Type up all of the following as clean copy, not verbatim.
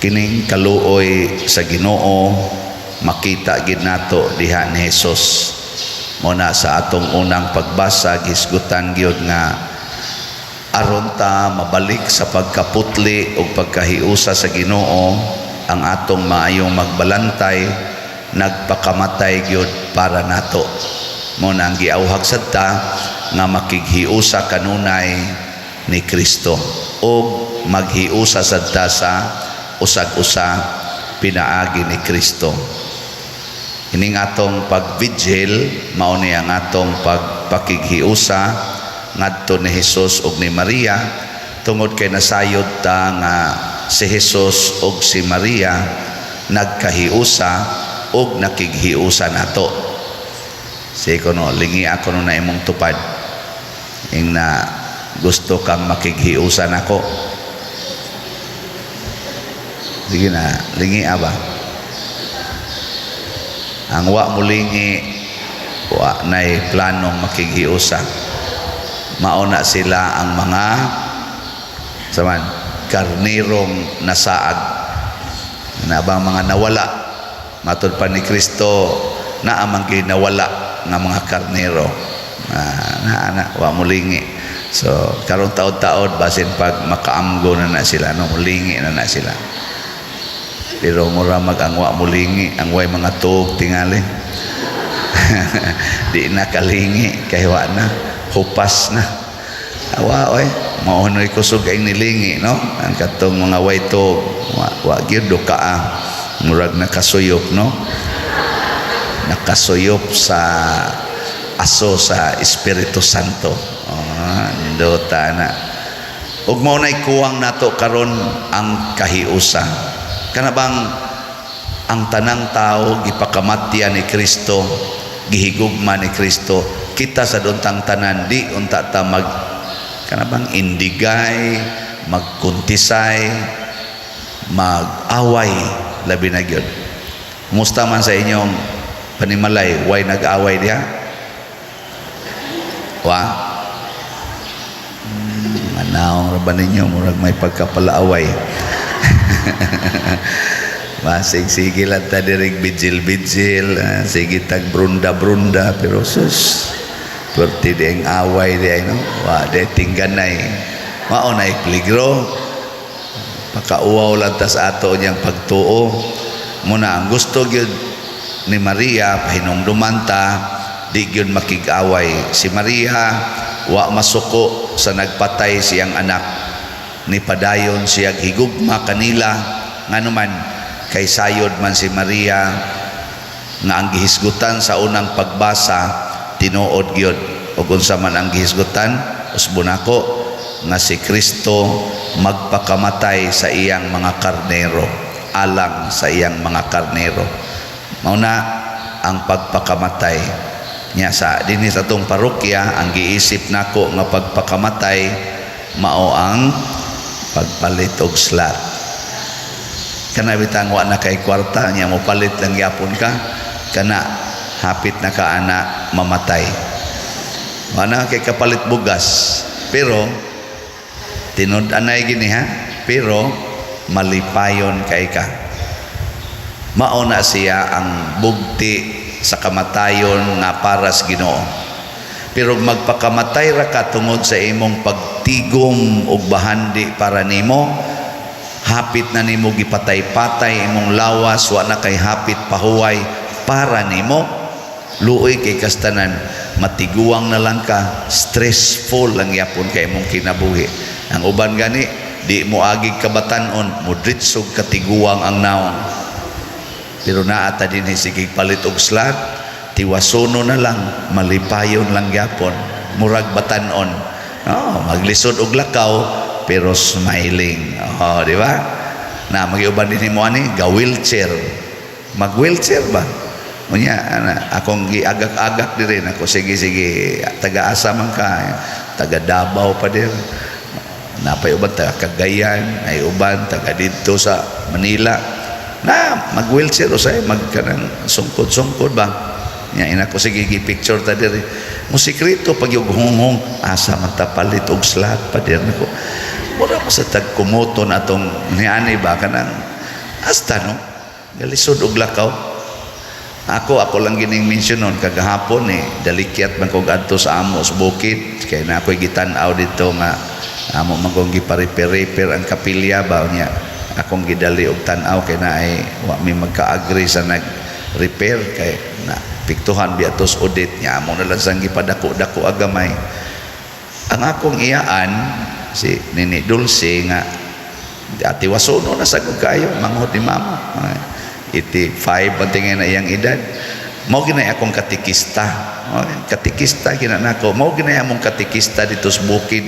Kining kaluoy sa Ginoo makita gid nato diha ni Jesus. Mao na sa atong unang pagbasa, gisgutan gyud nga aron ta mabalik sa pagkaputli ug pagkahiusa sa Ginoo, ang atong maayong magbalantay nagpakamatay gyud para nato. Mao na ang giawhag sad ta nga makighiusa kanunay ni Kristo ug maghiusa sad ta sa usag-usa pinaagi ni Kristo. Ining atong pag-vigil, mao ni ang atong pagpakighiusa ngadto ni Jesus ug ni Maria, tungod kay nasayod ta nga si Jesus ug si Maria nagkahiusa ug nakighiusa nato. Sige kuno, lingi ako no na imong tupad. Ing na gusto kang makighiusa nako. Sige na, lingi ba? Ang wa mulingi, wa nay planong makighiusa. Mao na sila ang mga saman karnirong nasaag na bang mga nawala. Matud pa ni Kristo na amang ginawala nga mga karnero na na, na wa mulingi. So karon taod-taod, basin pag makaamgo na na sila, no, mulingi na na sila. Pero mura mag ang wa mulingi, ang way mga tuog tingali, di na kalingi kay wa na, hupas na. Awa oy, mao noy kusog ay nilingi, no? Ang katong mga way tuog, wa, wa gyud do ka, ah. Murag nakasuyop, no, nakasuyop sa aso sa Espiritu Santo. Oh, nindota na. Ug mao nay kuwang nato karon, ang kahiusa. Kana bang ang tanang tao gipakamatya ni Kristo, gihigugma ni Kristo. Kita sa untang tanan, di unta ta mag kana bang indigay, magkuntisay, mag-away labi na gyud. Kumusta man sa inyong panimalay? Way nag-away diha? Wa? Manaong ra ba ninyo? Murag may pagkapalaaway. Basig sige lang ta dirig bijil-bijil, ah, sige tag brunda-brunda, pero sus, perti di ang away di ay, no? Wa di tingganay. Mao na peligro. Pakauwaw lang ta sa ato niyang pagtuo. Muna ang gusto gyud ni Maria pahinumduman ta, di gyud makig-away. Si Maria wa masuko sa nagpatay siyang anak. Ni padayon siya higugma kanila, nganuman kay sayod man si Maria nga ang gihisgutan sa unang pagbasa tinuod gyud. Ug unsa man ang gihisgutan, usbon nako nga si Kristo magpakamatay sa iyang mga karnero, alang sa iyang mga karnero. Mao na ang pagpakamatay niya sa dinhi sa atong parokya. Ang giisip nako nga pagpakamatay mao ang pagpalit og slot. Kana bitang wa na kay kwarta niya, mo palit lang gyapon ka, kana hapit na ka ana mamatay, wa na kay kapalit bugas. Pero tinud anay gini ha, pero malipayon kay ka. Mao na siya ang bugti sa kamatayon nga para sa Ginoo. Pero magpakamatay ra ka tungod sa imong pagtigom og bahandi para nimo, hapit na nimo gipatay-patay imong lawas, wa na kay hapit pahuway para nimo, luoy kay kastanan, matiguang na lang ka, stressful lang yapon kay imong kinabuhi. Ang uban gani di mo agig kabatan-on, mudritsog katiguang ang naong. Pero naa ta dinhi, sige palit og slot, tiwasuno na lang, malipayon lang gyapon, murag batan-on. Oh, maglisod og lakaw pero smiling. Oh, di ba? Na magiuban din mo ani ga wheelchair. Mag wheelchair ba? Unya ana akong giagak-agak diri nako, sige sige, taga-asa man ka, taga Davao pa dir. Napay uban taga Cagayan, ay uban taga didto sa Manila. Na mag wheelchair usay, mag kanang sungkod-sungkod ba. Nya ina ko, sige, gi picture ta diri. Mo sikreto pag yung hunghong, asa man ta palit og slot pa dir nako. Mura mo sa tagkumuton atong niani ba, kanang Hasta no, galisod og lakaw. Ako lang gining mention nun kagahapon eh, dalikyat man kog adto sa amo sa bukid kay na ako'y gitan-aw dito nga amo man kong gipa-repair-repair ang kapilya ba niya. Akong gidali og tan-aw kay na ay wa mi magka-agree sa nag-repair kay na piktuhan biya tos audit niya. Amo na lang sang gipadako-dako agamay. Ang akong iyaan si Nini Dulce nga ati wasuno na sagod kayo, manghod ni mama, 85 ang tingin na iyang edad. Mao ginay akong katikista. Katikista gina nako. Mao ginay among katikista dito sa bukid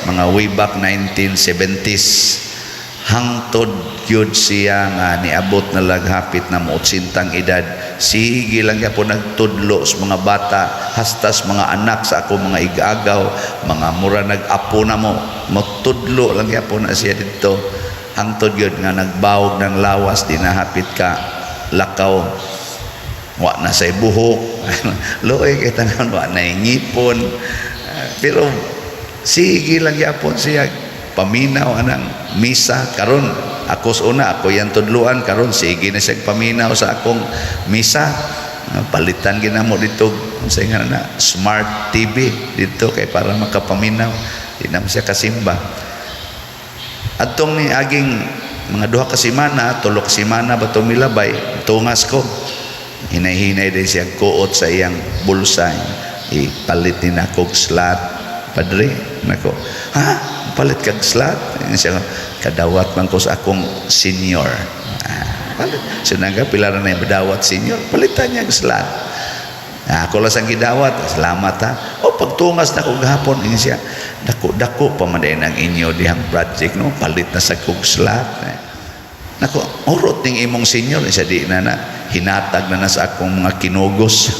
mga way back 1970s. Hangtod gyud siya nga niabot na laghapit na mo 80 edad, sige lang gyapon nagtudlo sa mga bata hastas mga anak sa ako, mga igagaw, mga mura nag-apo na mo, motudlo lang gyapon na siya dito hangtod gyud nga nagbawog ng lawas, di nahapit ka lakaw, wa na say buhok, luoy kay tanan, wa na ngipon. Pero sige lang gyapon siya paminaw anang misa. Karon ako sa una ako yan tudluan, karon sige na siya paminaw sa akong misa. Palitan ginamo dito unsay nga na smart TV dito kay para makapaminaw, di na siya kasimba. Atong ni aging mga 2 ka semana, 3 ka semana ba itong milabay, tungas ko. Hinay-hinay din siya kuot sa iyang bulsa. Ipalit ni nako slot, padre. Nako, ha? Palit kag slot? Siya, kadawat man ko sa akong senior. Ah, palit. Sinaga, pila na yung badawat senior. Palitan niya ang slot. Ah, ako lang sang gidawat. Salamat ha. O pagtungas na ko gahapon, ingon siya, dako dako pa man din ang inyo dihang project no, palit na sa kog slot. Eh. Nako, urot ning imong senior, siya di na na hinatag na na sa akong mga kinugos.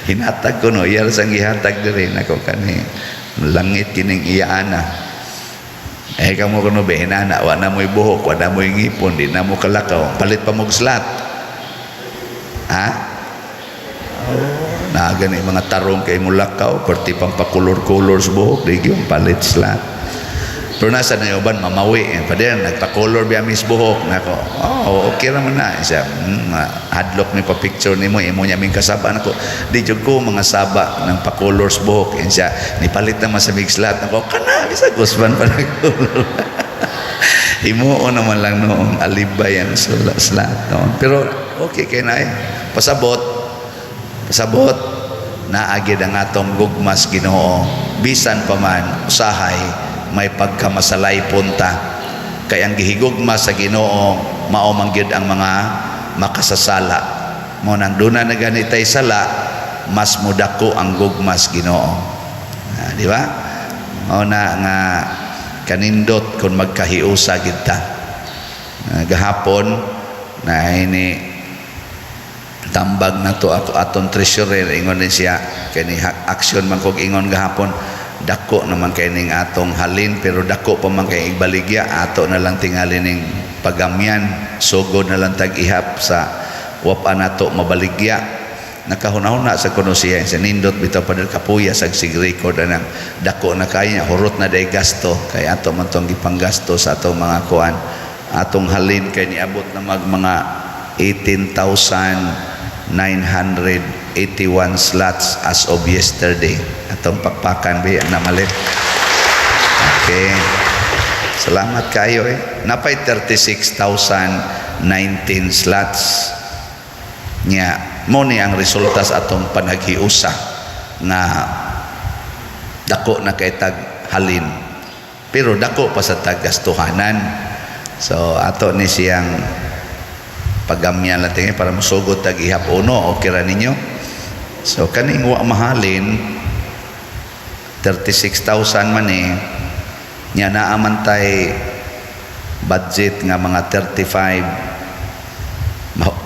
Hinatag ko no, iya sang gihatag diri nako kani langit kining iyaana. Eh kamo kuno be inana, wa na mo'y buhok, wa na mo'y ngipon, di na mo kalakaw, palit pa mog slot. Ha? Na gani mga tarong kay mo lakaw, perti pang pakulor-kulor sa buhok, di gyud palit slot. Pero nasa na uban mamawi eh. Pader nagpa-color biya mis buhok nako. Oh, okay ra man na. Siya, hadlok ni pa picture nimo, imo niya ming kasaba nako. Di jud ko mga saba ng pa-color sa buhok. And siya, nipalit naman sa mig slot nako. Kana bisa gusban pa nag-color. Himuon naman lang noong alibay ang slot no? Pero okay kay na eh. Pasabot. Pasabot naagid ang atong gugmas Ginoo bisan pa man usahay may pagkamasalay punta kay ang gihigugma sa Ginoo mao man gyud ang mga makasasala. Mo nang duna na ganitay sala, mas mudako ang gugmas Ginoo. Ah, di ba? Mao na nga kanindot kung magkahiusa gid ta. Ah, gahapon na ini tambag na to ako aton treasurer, ingon din siya kani action man kog ingon gahapon, dako naman kay ning atong halin pero dako pa man kay igbaligya, ato na lang tingali ning pagamyan, sugod na lang tag ihap sa wapa nato mabaligya. Nakahuna-huna sa kuno siya sa nindot bitaw padel kapuya sa sig record anang dako na kay hurot na day gasto kay ato man tong gipanggasto sa atong mga kuan. Atong halin kay niabot na mag mga 18,981 slots as of yesterday. Atong pakpakan bi na malit. Okay, salamat kayo eh. Napay 36,019 slots nya. Mo ni ang resulta sa atong panaghiusa nga dako na kay tag halin pero dako pa sa taggastuhanan. So ato ni siyang pagamyan lang tingin para musugod tag ihap uno. Okay ra ninyo? So kaning wa mahalin, 36,000 man eh nya, naa man tay budget nga mga 35,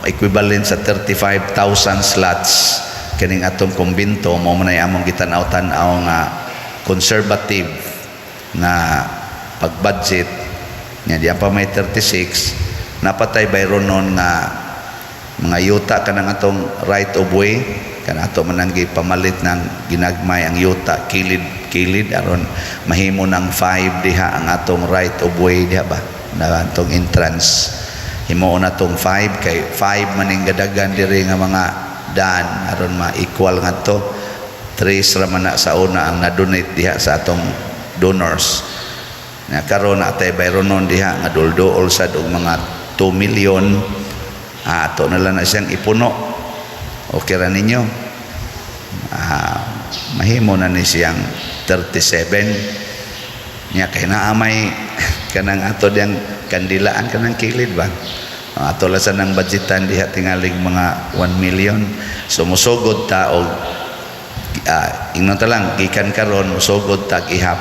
equivalent sa 35,000 slots kining atong kumbinto. Mo man ay among gitan-aw-tan-aw nga conservative nga pag-budget nga diyan pa may 36. Napatay bayron nun nga mga yuta kanang atong right of way kan ato man ang gipamalit ng ginagmay ang yuta kilid kilid aron mahimo ng 5 diha ang atong right of way diha ba na atong entrance. Himuon na tong 5 kay 5 maning gadagan diri nga mga daan aron ma-equal ngadto. Tres ra man na sa una ang na-donate diha sa atong donors. Na karon atay bayronon diha nga dulduol sad og mga 2 million. Ato na lang na siyang ipuno. Okay ra ninyo? Mahimo na ni siyang 37 nya kay naa may kanang ato diyang kandilaan kanang kilid ba. Ato lang sa nang budgetan diha tingalig mga 1 million. So musugod ta og ingnon ta lang gikan karon musugod tag ihap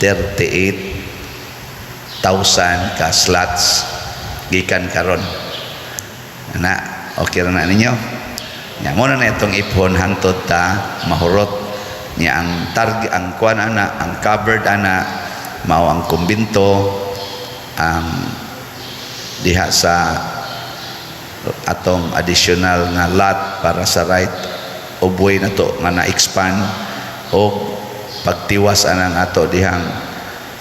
38,000 ka slots gikan karon na. Okay ra na ninyo? Nya mo na itong ipon hangtod ta mahurot niya. Ang target, ang kuan ana, ang covered ana mao ang kumbinto, ang diha sa atong additional nga lot para sa right of way na to nga na-expand o pagtiwas anang ato dihang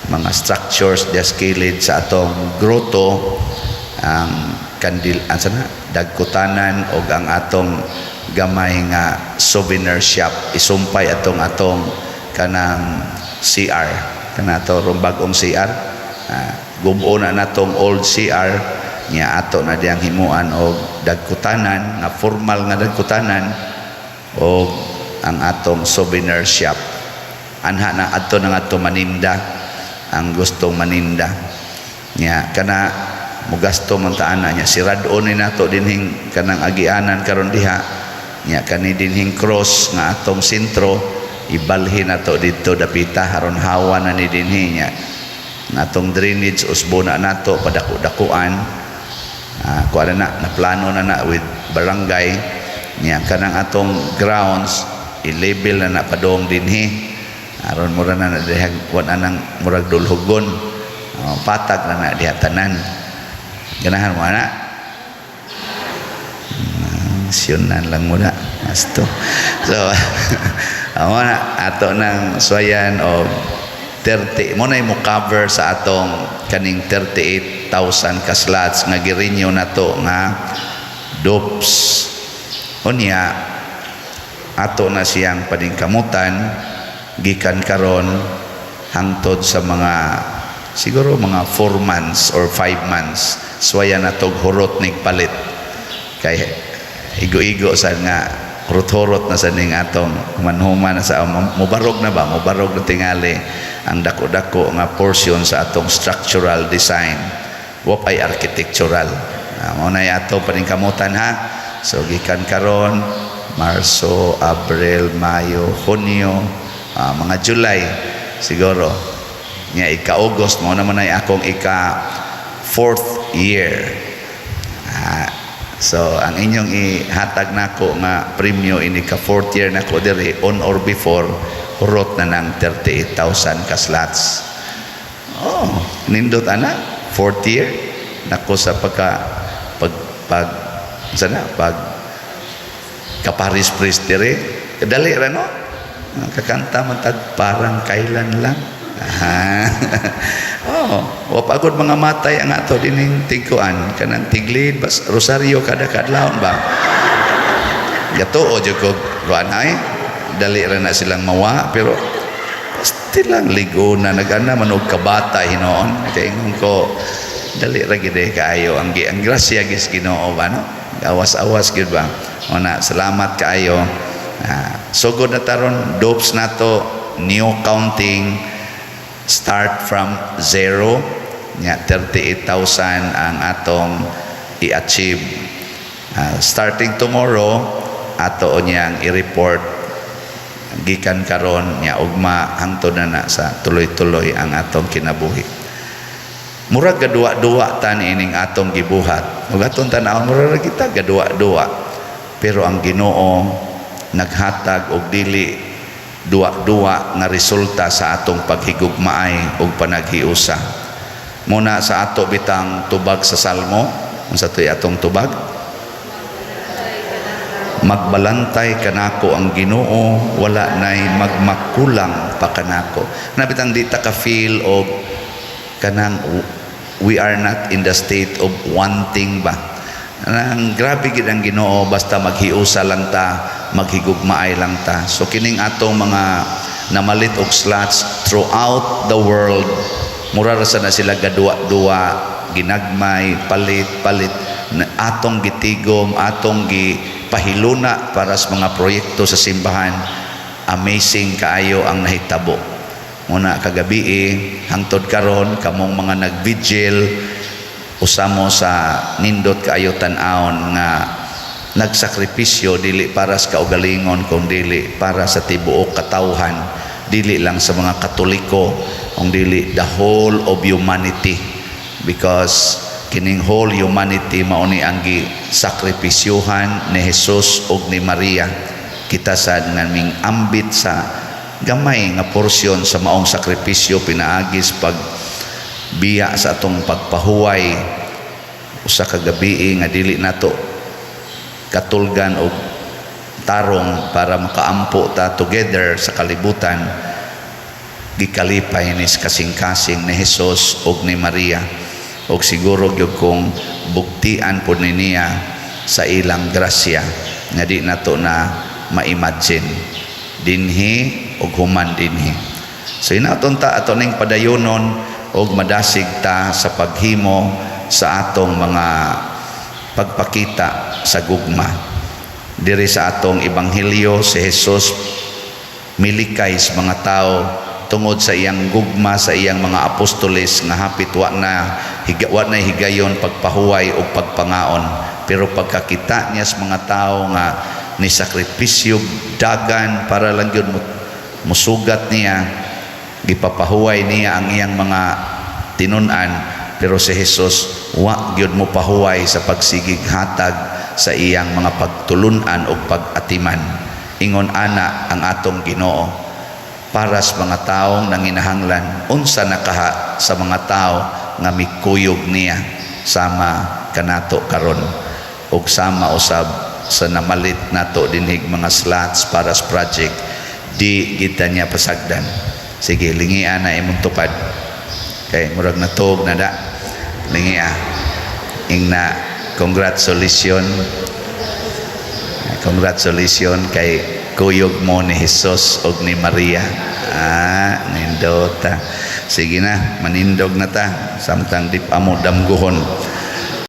mga structures diha sa kilid sa atong grotto, ang kandil ansa na dagkutanan og ang atong gamay nga souvenir shop. Isumpay atong atong kanang CR kana ato rong bag-ong CR. Gubo na natong old CR nya ato na diyang himuan og dagkutanan nga formal nga dagkutanan og ang atong souvenir shop. Anha na adto na ngadto maninda ang gustong maninda nya. Kana mugasto man ta ana nya. Sirad-on ni nato dinhing kanang agianan karon diha nya. Kani dinhing cross nga atong sentro, ibalhin nato didto dapita aron hawa na ni dinhi nya. Atong drainage, usbo na nato padako-dakuan. Kuha na na naplano na na with barangay nya. Kanang atong grounds, i-level na na padong dinhi aron mura na na diha kuan anang murag dulhugon. Oh, patag na na diha tanan. Ganahan mo ana? Siyunan lang muna asto. So amo na ato nang swayan og 30 mo na mo cover sa atong kaning 38,000 ka slots nga gi-renew nato nga dopes. Unya ato na siyang paningkamutan gikan karon hangtod sa mga siguro mga 4 months or 5 months. Swaya na tog hurot nig palit kay igo-igo sa nga hurot-hurot na sa ning atong human-human na sa mubarog na ba, mubarog na tingali ang dako-dako nga portion sa atong structural design. Wa pay architectural. Mao na ato paningkamutan ha. So gikan karon, Marso, Abril, Mayo, Hunyo, mga July siguro nya, ika-August mo naman ay akong ika fourth year. So ang inyong ihatag nako nga premyo ini ka fourth year nako diri, on or before hurot na ng 38,000 ka slots. Oh, nindot ana, fourth year nako sa pagka pag pag sana pag kaparis priest diri. Kadali ra no, kakanta man tag "Parang Kailan Lang". Ah. Oh, wa pagod mga matay ang ato dining tigkuan kanang tiglid bas rosaryo kada kadlawon ba. Gatuo jud ko kuan ay dali ra na silang mawa, pero pasti lang ligo na nagana man og kabata hinoon. Kay ingon ko, dali ra gid eh kaayo ang grasya gis Ginoo ba no, awas-awas gid ba. Ona, salamat kaayo. Sugod na taron dopes nato, new counting, start from zero nya. 38,000 ang atong i-achieve. Starting tomorrow ato niyang i-report gikan karon nya ugma hangtod na na sa tuloy-tuloy ang atong kinabuhi. Murag gaduwa-duwa ta niining atong gibuhat ug atong tan-awon, murag ra kita gaduwa-duwa, pero ang Ginoo naghatag og dili duwa-duwa nga resulta sa atong paghigugmaay ug panaghiusa. Muna sa ato bitang tubag sa Salmo, unsa to'y atong tubag? "Magbalantay kanako ang Ginoo, wala nay magmakulang pa kanako." Na bitang di ta ka feel og kanang We are not in the state of wanting ba. Ang grabe gid ang Ginoo, basta maghiusa lang ta, maghigugmaay lang ta. So kining atong mga namalit og slots throughout the world, mura ra sa na sila gaduwa-duwa, ginagmay, palit palit na atong gitigom, atong gipahiluna para sa mga proyekto sa simbahan. Amazing kaayo ang nahitabo. Muna kagabi hangtod karon, kamong mga nag-vigil, usa mo sa nindot kaayo tan-awon nga nagsakripisyo, dili para sa kaugalingon kung dili para sa tibuok katawhan, dili lang sa mga Katoliko kung dili the whole of humanity, because kining whole humanity mao ni ang gisakripisyuhan ni Jesus ug ni Maria. Kita sad nga ming ambit sa gamay nga porsyon sa maong sakripisyo pinaagis pag biya sa atong pagpahuway usa ka gabii nga dili nato katulgan og tarong para makaampo ta together sa kalibutan. Gikalipay ni kasing-kasing ni Jesus ug ni Maria, ug siguro gyud kung bugtian pod ni niya sa ilang grasya nga di nato na ma-imagine dinhi ug human dinhi. So inaton ta ato ning padayonon ug madasig ta sa paghimo sa atong mga pagpakita sa gugma. Diri sa atong ebanghelyo, si Jesus milikay sa mga tao tungod sa iyang gugma sa iyang mga apostoles nga hapit wa na higayon pagpahuway o pagpangaon, pero pagkakita niya sa mga tao nga ni sakripisyo dagan para lang gyud musugat niya, gipapahuway niya ang iyang mga tinun-an. Pero si Jesus wa gyud mo pahuway sa pagsigig hatag sa iyang mga pagtulunan o pag-atiman. Ingon ana ang atong Ginoo para sa mga taong nanginahanglan. Unsa na kaha sa mga tao nga mikuyog niya sama kanato karon ug sama usab sa namalit nato dinhig mga slots para sa project, di kita niya pasagdan. Sige, lingia na imong tupad kay murag natog na da. Lingia, ingna, "Congratulations, congratulations kay kuyog mo ni Jesus og ni Maria." Ah, nindota. Sige na, manindog na ta samtang di pa mo damguhon.